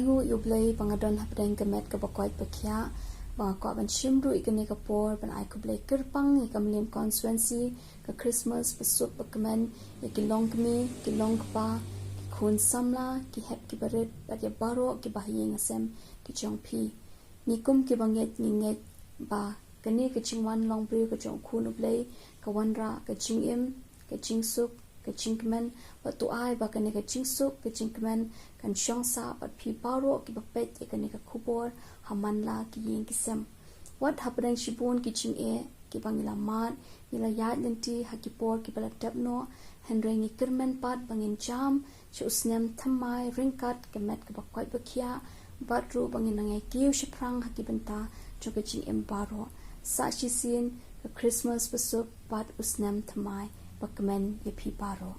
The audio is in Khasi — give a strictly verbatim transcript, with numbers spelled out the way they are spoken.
Nguh ïa U Blei ba nga don hapdeng ka met kaba koit ba khiah, ba nga kwah ban shim ruh ïa kane ka por ban ai khublei kyrpang ïa ka Mylliem Constituency, ka Christmas ba suk ba kmen, ïa ki longkmie, ki longkpa, ki khun samla, ki hep ki barit, bad ïa baroh kiba ha ïing ha sem ki jong phi. Ngi kum kiba ngeit ngi ngeit ba kane ka jingwan long briew ka jong U Khun U Blei ka wanrah ka jingim, ka jingsuk, ka jingkmen, bad to ai ba kane ka jingsuk, ka jingkmen kan shong sah bad phi baroh kiba peit ïa kane ka khubor ha man la ki ïing ki sem. Wat hapdeng shibun ki jingeh kiba ngi la mad, ngi la ïaid lynti ha ki por kiba la dep noh, hynrei ngi kyrmen pat ba ngin jam sha u snem thymmai ryngkat ka met kaba koit ba khiah, bad ruh ba ngin nang ïa kiew shaphrang ha ki bynta jong ka jingim baroh. Sah shisien ka Christmas ba suk bad u snem thymmai ba kmen ïa phi baroh.